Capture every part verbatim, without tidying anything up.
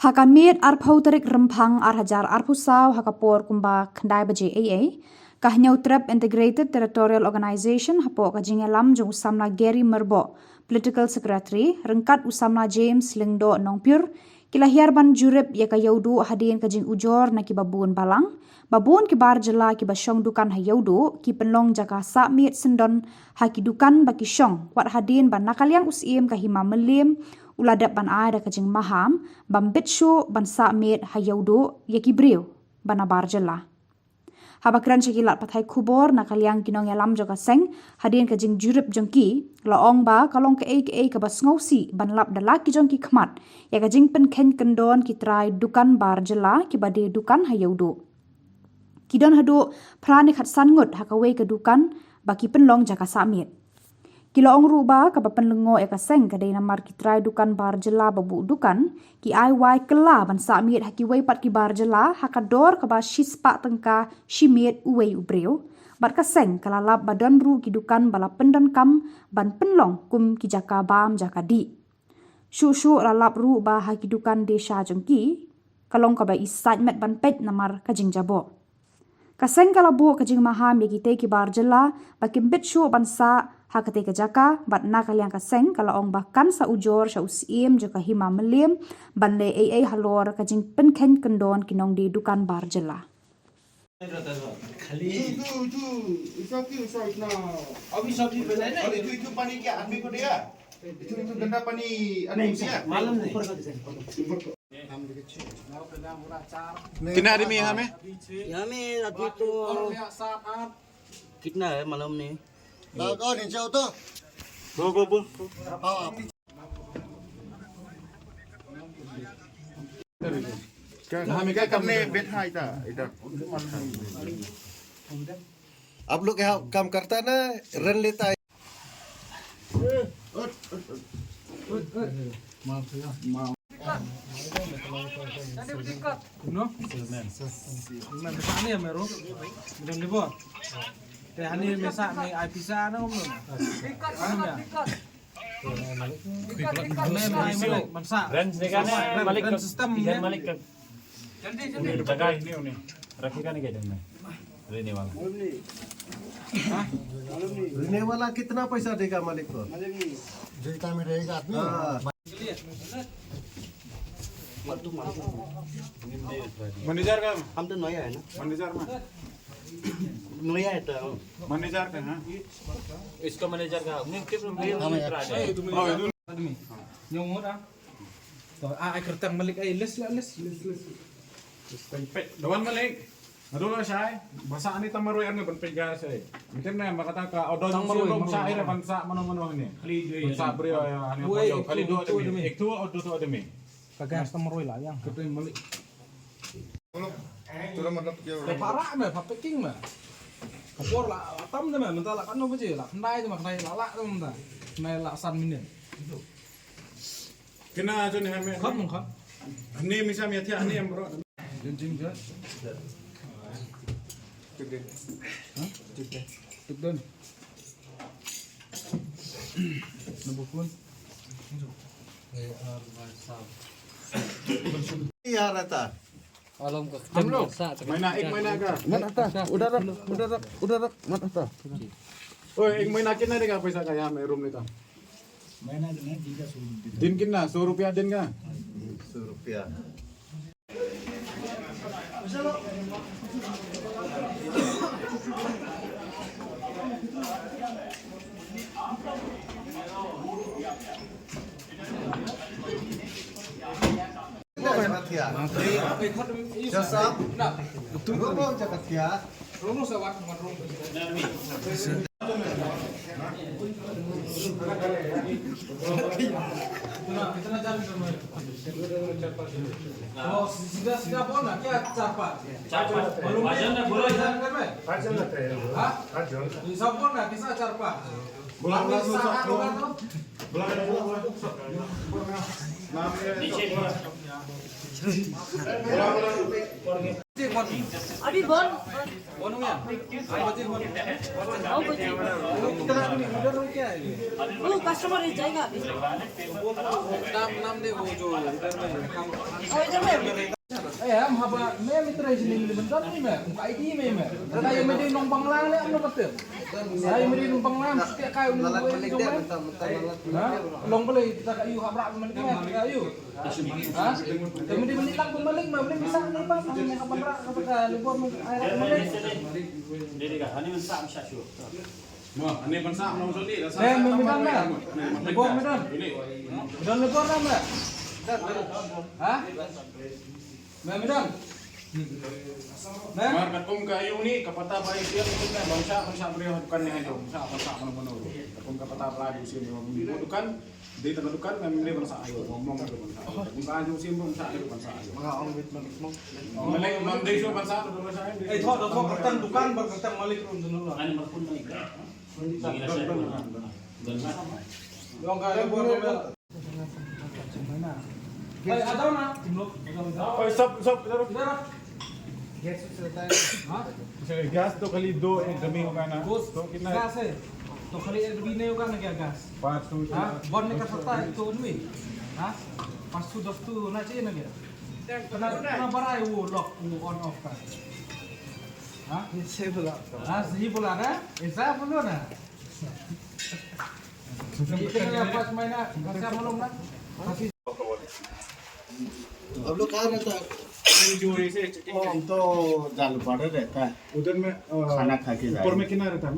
Ha ka miet arphew tarik Rymphang ar hajar arphew saw ha ka por kumba khyndai baje eiei, ka Hynñiewtrep Integrated Territorial Organization hapoh ka jingïalam jong u samla Gary Myrboh, Political Secretary, ryngkat u samla James Lyngdoh Nongpyur, ki la hiar ban jurip ïa ka Ïewduh hadien ka jingujor na kiba bun balang, ba bun ki bar jylla kiba shong dukan ha Ïewduh, ki pynlong jaka sah miet syndon ha ki dukan ba ki shong, wat hadien ba na ka liang u Syiem ka Hima Mylliem u la dep ban ai da ka jingmaham ban bit shuh ban sah miet ha Ïewduh ïa ki briew ba na bar jylla. Haba kren sha ki lad pathai khubor na ka liang ki nongïalam jong ka seng, hadien ka jingjurip jong ki, la ong ba ka long kaei kaei kaba sngewsih ban lap da la ki jong ki khmat ïa ka jingpynkheiñ kyndon ki trai dukan bar jylla kiba die dukan ha Ïewduh. Ki don haduh phra ne khatsan ngut ha kawei ka dukan ba ki pynlong jaka sah miet. Ki la ong ruh ba kaba pynlyngngoh ïa ka seng ka dei namar ki trai dukan bar jylla ba buh dukan ki ai wai kylla ban sah miet ha kiwei pat ki bar jylla ha ka dor kaba shispah tyngka shi miet uwei u briew. Bad ka seng ka la lap ba don ruh ki dukan ba la pyndonkam ban pynlong kum ki jaka bam jaka dih. Shuh shuh la lap ruh ba ha ki dukan die sha jong ki, ka long kaba i sait met ban peit namar ka jingjaboh. Ka seng ka la buh ka jingmaham ïa kitei ki bar jylla ba kim bit shuh ban sah ha katei ka jaka, bad na ka liang ka seng ka la ong ba kan sa ujor sha u Syiem jong ka Hima Mylliem ban leh eiei halor ka jingpynkheiñ kyndon ki nongdie dukan bar jylla. खाली ये जो, जो, इसका क्यों ऐसा इतना? अभी सब्जी बनाए ना। अरे, जो, जो पानी क्या आदमी को दिया? जो, जो गंदा पानी आदमी नहीं, को दिया? मालूम नहीं। कितना आदमी है हमें? यहाँ में आदमी तो कितना है मालूम नहीं। हाँ, कौन नीचे हो तो? वो, वो, वो। हाँ। क्या, हमें क्या करने बैठा इधर, इधर? आप लोग यहाँ काम करता ना, रेंट लेता है? Ano? Ano ba ni, Mero? Madam Libor. Te hani mesa ni ai pisa na, um, no? Ano ya? Range ne ka ne, malik ka, range system ne, malik ka. जल्दी, जल्दी। Rakhi ka ne ke din mein? Rehne wala. रहने वाला कितना पैसा देगा मालिक को? जो इतना में रहेगा आदमी। हाँ। Manager ka? हम तो नया है ना। Manager ma? नया है तो। Manager ka, ha? Iska manager ka. Uni ke uni. आदमी। Nyong mo da. To, a, ai kyrteng malik, ai, list la, list. List, list. Peit, dawan malik. Nadu la shai. Ba sah ni tang marwei ar ngi ban peit ga shai. Mungkin ne, ba kata ka order tang marwei, shai marwei, ban sah mano mano ni. Ban sah briew ïa ni. Wei, khali ek tu, dua ek tu, demi. Ek tu, dua tu demi. Ka gas tang marwei la ïa. Kyrteng malik. Te pha rah me, pha packing me. Ka por la, la tam te me, mynta la katno baje, la khyndai te me, khyndai la lah te me mynta. Khyndai la san minit. Kena ajo ne me. Kham, kham. Ani misa me thia ani em bro. Jin jin ja. Tik den. Ha? Tik den. Tik den. Number phone. ये यार रहता। हम लोग महीना, एक महीना का। मत हटा, उधर रख, उधर रख, उधर रख, मत हटा। ओए, एक महीना कितना देगा पैसा का यहाँ में रूम लेता? महीना का नहीं, दिन का सौ रुपया। दिन कितना? सौ रुपया दिन का? सौ रुपया। सीधा सीधा बोल ना, क्या चार पाँच? चार पाँच। मालूम नहीं, कितना जन कर रहे हैं? पाँच जन रहते हैं। हाँ? पाँच जन। हिसाब बोल ना, कितना चार पाँच? बोला, बोला, बोला, बोला। बोला, बोला, बोला। नाम नीचे बोला। बोला, बोला। अभी बंद। बंद हो गया? आठ बजे बंद। नौ बजे। वो कितना आदमी उधर हो क्या है? वो कस्टमर ही जाएगा अभी। नाम, नाम दे, वो जो इधर में काम। वो इधर में। ए, हम हबा, मैं मित्र इस नीली बंदर नहीं मैं, आईडी में मैं। दादा, ये मेरी नोंग बंगला ने हम लोग बते। Hai, meri numpang lam, setiap kai ulu ulu ulu ulu. Ha? Long beli, kita ka iu habrak malik, kita ka iu. Ha? Kami di malik lang, malik, malik, malik, bisa, malik, malik, malik, malik, malik, malik. Jadi, kan, ini mensak, mensak, sure. Mo, ini mensak, nong soli, dah. Eh, meri, meri, meri. Lebor, meri. Don lebor, meri. Ha? Mem, dang. Mem. Mar katkum ka ayu ni, ka pata ba ïa ïa ïa, bangsa, bangsa briew, bukan ni ayu, bangsa, bangsa mano mano. Katkum ka pata ba ïa ïa, dukan, di tengah dukan, mem ni bangsa ayu, ngomong ayu bangsa ayu. Katkum ka ayu sim bangsa ayu, bangsa ayu. Nga ong wit man mong. Malay, mam dei so bangsa, bangsa ayu. Eh, thok, thok, kertang dukan, bar kertang malik rum dulu lah. Ani markun malik. Dong ka ayu, भाई, आ जाओ ना, तुम लोग। भाई, सब, सब इधर आओ। इधर आओ। गैस उस रहता है। हाँ? अच्छा, गैस तो खाली दो एक डमी होगा ना? दो तो कितना? गैस है। तो खाली एक डमी नहीं होगा ना क्या गैस? पाँच सौ। हाँ? बंद नहीं कर सकता है तो आदमी? हाँ? पाँच सौ दस तो होना चाहिए ना क्या? इतना, इतना बड़ा है वो लॉक, वो ऑन ऑफ का। हाँ? ये सही बोला। हाँ, सही बोला ना? ऐसा बोलो ना। हम लोग कहाँ रहता है? जो ऐसे हम तो जालूपाड़ा रहता है। उधर में, अ, खाना खा के ऊपर जाएंगे। में कितना रहता है?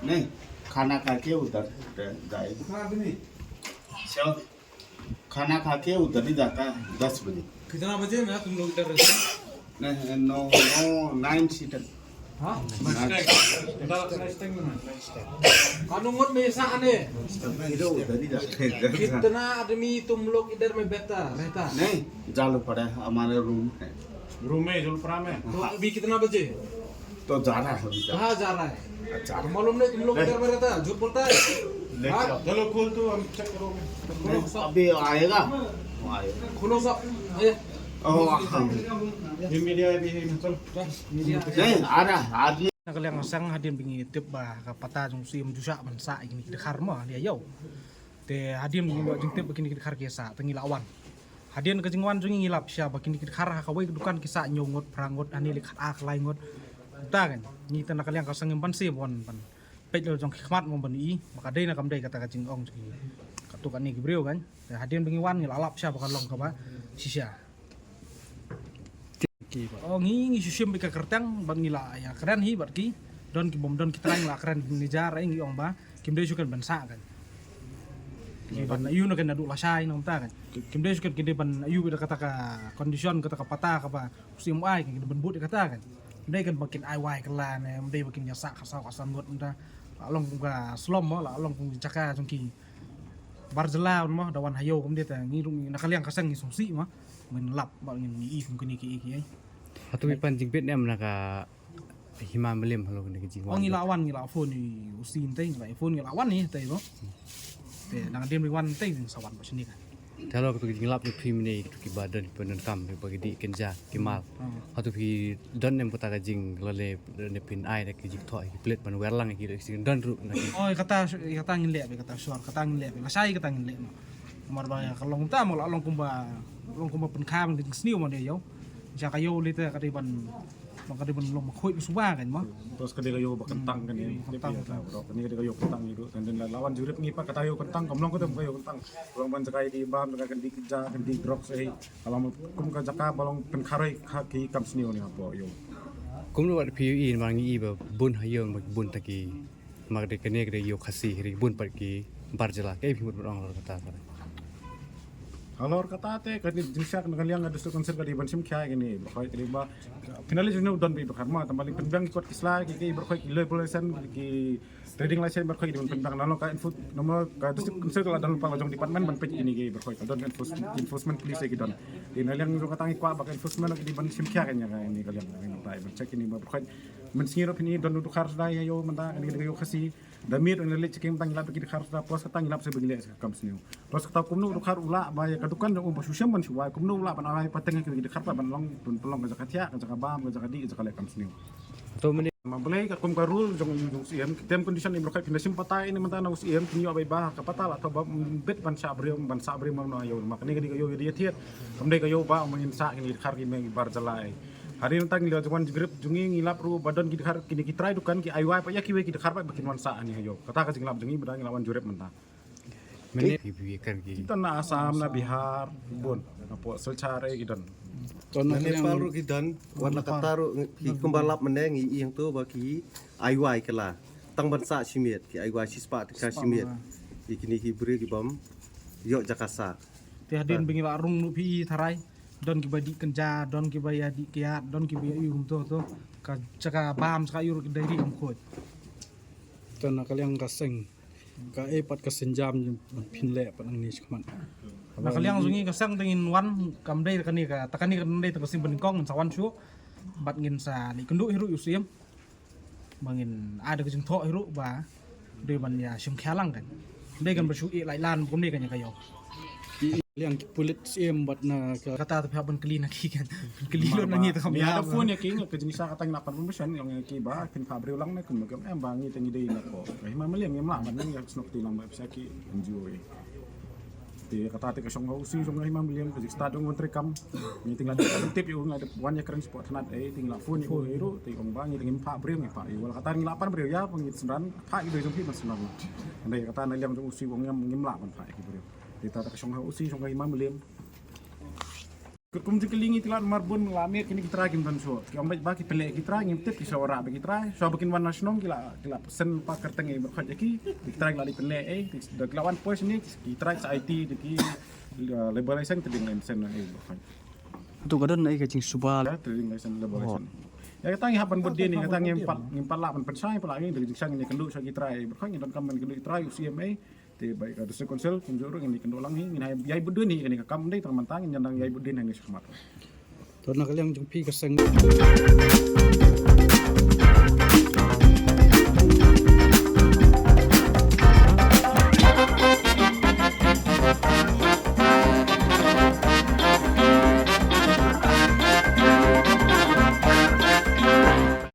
नहीं, खाना खा के उधर रह-, जाएंगे। कितना आदमी? सब खाना खा के उधर ही जाता है, दस बजे। कितना बजे में तुम लोग इधर रहते हो? नहीं, नौ, नौ, नाइन सीटर। हाँ? Lunch time। Lunch time में। Anu ngut me sa ane? इधर उधर ही जाते हैं, इधर। कितना आदमी तुम लोग इधर में बैठता रहता? नहीं, जालूपाड़ा हमारे रूम है। रूम में, जालूपाड़ा में? तो हाँ। अभी कितना बजे? तो जा रहा है अभी तक। कहाँ जा रहा है? अच्छा। मालूम नहीं तुम लोग नहीं। इधर में रहता है, झूठ बोलता है। नहीं, हाँ? चलो। चलो खोल तो हम चेक करोगे। खोलो सब। अभी आएगा, वो आएगा। खोलो सब। ये। ओ, हाँ। ये मीडिया भी है ना, चलो। Bas, मीडिया। नहीं, आ रहा है, आदमी। Na ka liang ka seng hadien ba ngi tip ba ka pata jong u Syiem ju shah ban sah ïa kine ki dkhar mo, ïa ïa. Te hadien ba ngi tip ba kine ki dkhar ki sah, te ngi la wan. Hadien ka jingwan jong ngi ngi lap sha ba kine ki dkhar ha kawei ka dukan ki sah hynñiew ngut, phra ngut, hangne leh khatar, khatlai ngut. Te kan, ngi te na ka liang ka seng ngim banse ban, ban peit la jong ki khmat mo ban i, ba ka dei ne kam dei kata ka jingong jong ki. Katto katne ki briew kan. Te hadien ba ngi wan ngi la lap sha ba ka long kaba shisha. O ngi, ngi shu shim beit ka kyrteng bad ngi la ïa kren hi bad ki. Don ki bym don ki trai ngi la kren ki manager, eh, ngi ong ba kim dei shuh kan ban sah kan. Ki ban ïoh na kan naduh lashai nangta kan. Kim dei shuh kan, ki dei ban ïoh beit da kata ka condition, kata ka pata kaba u Syiem u ai kan, ki dei ban bud ïa kata kan. Kim dei kan ba kin ai wai kylla ne, kim dei ba kin ïa sah ka saw ka san ngut nangta. La long kum ka slum mo, la long kum ka jaka jong ki bar jylla mo, da wan ha ïew kumne te ngi ruh na ka liang ka seng ngi sngewsih mo. Ngin lap ba ngin ïohi kum kine kiei kiei. Hato phi pan jingbit ne em na ka Hima Mylliem halor kane ka jingwan? Oh, ngi la wan, ngi la phone ïa u Syiem te, ngi la phone, ngi la wan ïa te mo. Te dang dei wan te ngi sa wan ba shane ka. Te halor kato ka jinglap jong phi mynne, kato kiba don, kiba donkam, kiba ki dih kynja ki mal. Hmm. Hato phi don ne em kata ka jingleh ne phin ai da ki jingthoh ki plate ban wer lang ki, ki don ruh na ki. Oh, kata, kata ngin leh beit, kata sure, kata ngin leh beit, lashai kata ngin leh mo. Namar ba ïa ka long ta mo, la long kumba, long kumba pynkha ban ka jingsniew mo de ïew. Sha ka ïew lei te ka dei ban, long ka dei ban long ba khuid ba suba kan mo. Terus ka dei ka ïew ba kyntang kan ïa. Kyntang. Ka dei ka ïew kyntang ïa ruh. Kan dei la wan jurip ngi pat kata ïew kyntang, kam long ka dei ka ïew kyntang. Long ban jaka ïa ki bam, jaka kan dei ki ja, kan dei drugs eh. Ka long kum ka jaka ba long pynkharoi ha ki kam sniew ne hapoh ïew. Kumno wat phi ïohi, namar ngi i ba bun ha ïew, ba bun ta ki, namar ka dei kane ka dei ïew Khasi, ka dei bun pat ki bar jylla, kaei phi mut ban ong halor kata? Halor kata te ka dei jingshisha na ka liang ka District Council ka dei ban shim khia ïa kine baroh, ka dei ba finally jong u don beit baroh, ma tang ba lei pynbiang ki kot ki sla, ki, ki baroh, ki labour license, ki trading license baroh ki dei ban pynbiang. Nalor ka info, nalor ka District Council ka la don lypa la jong department ban peit ïa kine ki baroh, ka don enforcement, enforcement police ki don. Te na liang jong kata ngi kwah ba ka enforcement ki dei ban shim khia ïa kane ka liang, ban check ïa kine baroh. Mynsngi ruh phin i don u dkhar sdang ïa ïew mynta, kane ka dei ka ïew Khasi. Da miet un leit checking tang ngi lap ki dkhar sa, pos ka tang ngi lap sa ba ngi leh sa ka kam sniew. Pos ka tang kumno u dkhar u lah ba ïa ka dukan jong u ba shu shem ban shu wai, kumno u lah ban ai pateng ki dkhar ba ban long, ban pynlong ka jaka thiah, ka jaka bam, ka jaka dih, ka jaka leh kam sniew. To mane ma Blei ka kum ka rule jong u jong u Siem, ki term condition i baroh phin da shim patai ne mynta na u Siem, phin ïoh bai ba ka patai la to ba bit ban shah briew, ban shah briew ma no ïoh ma kane ka dei ka ïoh ïa thied. Kam dei ka ïoh ba ma ngin shah kine ki dkhar ki meng bar jalai. Hari nta ngi la jong wan grip jong ngi ngi lap ruh ba don ki dkhar kine ki trai dukan ki ai wai pat ïa kiwei ki dkhar pat ba kin wan sah ani ha ïoh. Kata ka jinglap jong ngi ba dang ngi la wan jurip mynta. Mane ki bi kan ki. Kita na Assam, na Bihar, bun. Na pok Silchar eh ki don. To na Nepal ruh ki don, wat la kata ruh ki kumba lap mynne ngi ïeng to ba ki ai wai kala. Tang ban sah shi miet, ki ai wai shi spah tyngka shi miet. Ki kine ki briew ki bym ïoh jaka sah. Te hadien ba ngi la rung nu phi tharai. Don kiba dih kynja, don kiba ïa dih kiad, don kiba ïa ïu kumto to. Ka jaka bam jaka ïu ruh ki dei ri kam khot. To na ka liang ka seng. Ka eh pat ka sienjam phin leh pat nangne shakhmat. Na ka liang jong ngi ka seng te ngin wan kam dei kane ka, ta kane ka dei ta ka sien banyngkong ngin sa wan shuh. Bad ngin sa leit kynduh hi ruh ïa u Siem. Ba ngin ai da ka jingthoh hi ruh ba dei ban ïa shim khia lang kan. Dei kan ba shu ïeh lai lan ba kumne kan ïa ka ïoh. Liang ki pulit Siem bad na ka kata te pha ban kylli na ki kan. Kylli lo na ngi te kham ïa da phone ïa ki ka jingsa kata ngi na pan permission ïa ki ba kin pha briew lang na kum kum em ba ngi te ngi dei na ko. Ka hima maliang ngim lah ban ngi ïa snok ti lang ba pisa ki N G O eh. Te kata te ka shong ha u si shong ha hima maliang ka jingstad jong u treikam. Ngi te ngi la dei tip ïa u ngi la dei wan ïa kren sport thanat eh te ngi la phone ïa u ïa u te ong ba ngi te ngim pha briew ngi pha ïa u la kata ngi la pan briew ïa ba ngi synran pha ïa u dei jong phi ban synran. Ndei kata na liang jong u si ong ngim ngim lah ban pha ïa ki briew. Te ta ta ka shong ha u si shong ha hima maliang. Kum jingkylli ngi te la mar bun la miet kine ki trai kim don shuh. Ki ong ba ki pynleh ki trai ngim tip ki sa wanrah ba ki trai. Shuwa ba kin wan na shnong ki la ki la send pa kyrteng eh ba khot ïa ki. Ki trai ki la dei pynleh eh. Da ki la wan poi shane ki trai sa I T da ki labour license te ding lem send eh ba khot. Tu ka don eh ka jingsuba. Te ding license labour license. Ïa kata ngi hap ban bud dien ngi kata ngim pat ngim pat lah ban pynshai pat lah ngi da ki jingshang ngi kynduh sha ki trai ba khot ngi don kam ban kynduh ki trai u C M A. Te ba ka District Council kumjuh ruh ngin ïa kynduh lang hi ngin ïai bud dien hi kane ka kam dei tang mynta ngin ïa dang ïai bud dien hi shakhmat. To na ka liang jong phi ka seng.